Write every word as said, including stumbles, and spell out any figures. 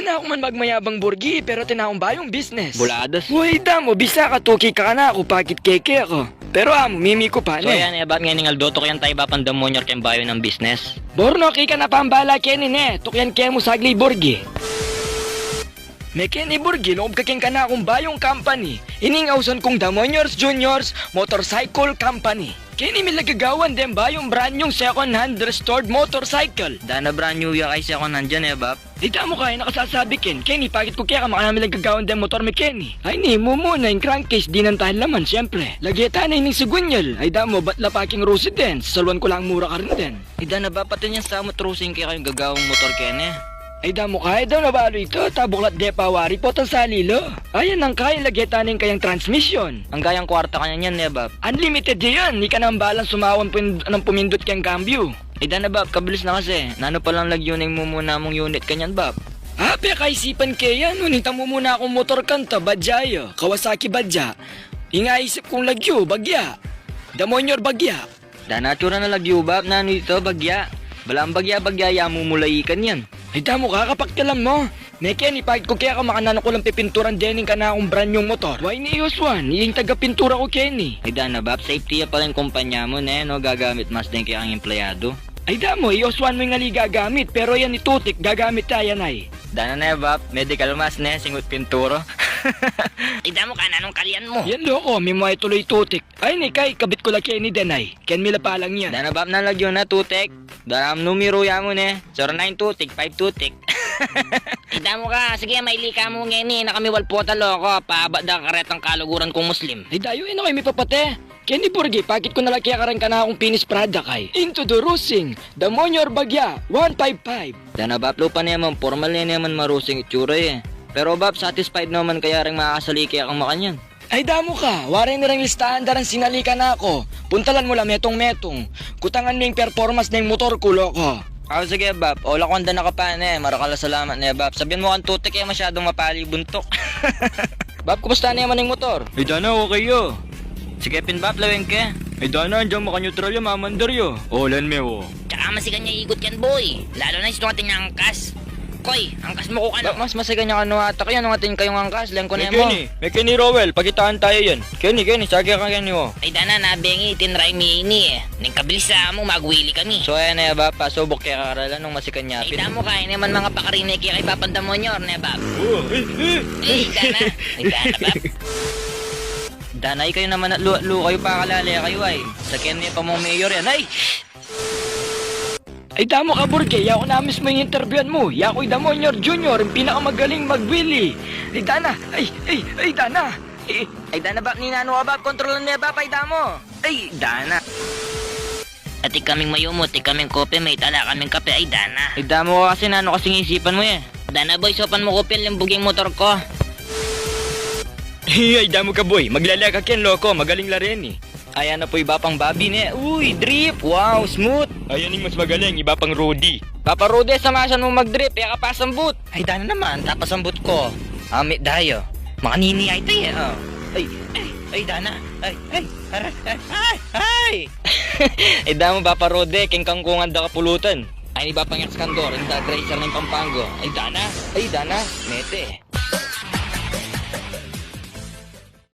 Atin na ku man magmayabang, Burgi, pero atin na kung bayung business. Buladas. Uy, damo, bisa ka tuki ka kanaku, pakit keke ku. Pero amu, mimi ku pa, ne? So, yan, e, Bap, ngening aldo tukian taya i Bapang Damonyor keng bayu nang business. Borno, keka na pambala keni, ne? Tukian ke mu sagli, Burgi. Mekeni, Burgi, lungub ka keng kanakung bayung company. Ining ausan kung Damonyor's Junior's Motorcycle Company. Keni mi la gagawan deng bayung brand new second hand restored motorcycle. Dana brand new ya kay second hand yan, e, Bap? Ay, damo ka, e na kasasabi ken. Keni, pakit ku keka, makananu mi la gagawan deng motor mi keni. Ay, ini, mumuna ing crankcase, dinan taya laman, siyempre. Lage tana ining sigunyal. Ay, damo, bat la pa keng rusi den. Saluan ku lang mura karin den. Ay, dana, Bap, atin yang samut rusi ing kekayung gagawang motor keni? Ay, damo ka, e, dana, balu ita, tabuk la't depa wari, potang sali la. Ay, nanu kaya, lage tana ing kayang transmission. Anggang kwarta kanyan yan, e, Bap? Unlimited ya yan, ika nang balang sumawa nang pumindut keng kambyu. Ay, dana, Bap, kabilis na kasi. Nanu palang lagyu ning mumuna mung unit kanyan, Bap? A, pekaisipan ke yan, nung nita mumuna kung motor kanta, Badya ya, Kawasaki Badya. Ing aisip kung lagyu, Bagya. Damonyor Bagya. Dana, atiu ra nang lagyu, Bap, nanu ita, Bagya? Balang bagya-bagya ya mumulayi kanyan. Ay, damo ka, kapakialam mu. Mekeni, pakit ku keka, makananu ku lang pipinturan dening kanakung brand new motor. Wa, ini i Oswan, ing tagapintura ku keni. Ay, dana, Bap, safety ya pala ing kumpanya mu, ne, no? Gagamit mask deng kekang empleyadu. Ay, damo, i Oswan mu ing ali gagamit, pero yan i Tutik, gagamit ya yan, ay. Dana ne, Bap, medical mask ne, singut pinturo. Ay, damo ka, nanung kalian mu? Yan, loko, mimua ituloy i Tutik. Ay, ini kay, kabit ku la keni den, ay. Ken mi la palang yan. Dana, Bap, nanu lagyu na, Tutik? Dana, numeru ya mu ne, zero nine Tutik, five Tutik. Ay, damo ka, sige, maili ka mu ngeni, na kami walpota, loko, paabat da karetang kaluguran kung Muslim. Ay, dayu, e na kayu mipapate. Keni, Burgi, pakit ku na la keka reng kanakung finished product, ay. Introducing, Damonyor Bagya, one five five. Dana, Bap, lupa ne man, pormal ne man marusing itsura, e. Pero, Bap, satisfied no man kaya reng makakasali kekang makanyan? Ay, damo ka, wari ne reng listahan da reng sinali kanaku. Puntalan mu la metung-metung. Kutangan ming performance neng motor ku, loko. Aw, sige, Bap. O, lakuan da na ka pa ne. Marakal a salamat ne, Bap. Sabian mu kang Tutik, e masyadung mapali buntuk. Bap, kumusta ne man ing motor? Ay, dana, okay ya. Sige pin, Bap, laweng ke. Ay, dana, anjang maka-neutral ya, mamandar ya. O, lan me, o. Tsaka masikan ya ikut yan, boy. Lalu na istung atin yang angkas. Koy, angkas mu ku kanu. Bap, mas masikan ya kanu atak yan, nung atin kayung angkas, leng ku ne mu. Mekeni, mekeni, Rowel, pakitaan taya yan. Keni, keni, sake ka keni, o. Ay, dana, nabengi, tinry mi ini, e. Ning kabilis a mu, mag-wheelie kami. So, ayan ne, Bap, pasubuk ke karalan nung masikan ya pin. Ay, damo ka, ini man manga pakarine ke kay Bapang Damonyor, ne, Bap? O, e, e. Ay, dana. Ay, dana, Bap. Dana, ikayu naman at lu-, lu-, kayu pa kalale kayu, ay. Saken ne pa mung mayor yan, ay! Ay, damo ka, Burgi, yaku na mismu ing interviewan mu. Yaku i Damonyor Junior, ing pinakamagaling mag-wheelie. Ay, dana. Ay, ay, ay, dana. Ay, ay, dana, Bap, ninanu ka, Bap? Kontrolan me, Bap, ay, damo. Ay, dana. Atin kaming mayumu, atin kaming kope, may tala kaming kape, ay, dana. Ay, damo ka kasi, nanu kasing isipan mu, e? Dana, boy, saupan mu ku pin, limbug ing motor ku. Ay, damo ka, boy. Maglala ka ken, loko. Magaling la reni. Ayan na pu i Bapang Bobby, ne. Uy, drift! Wow, smooth! Ayan ing mas magaling, i Bapang Rudy. Bapa Rudy, samasan mu mag-drift, e ka pasambut. Ay, dana naman, tapasambut ku. Amit dayu. Makanini ay tayo, e, o. Ay, ay, ay, dana. Ay, ay, aray, ay, ay, ay! Ay, damo, Bapa Rudy, keng kangkungan da kapulutan. Ay, ini Bapang Excandor, ing drag racer ning Pampanga. Ay, dana. Ay, dana. Mete.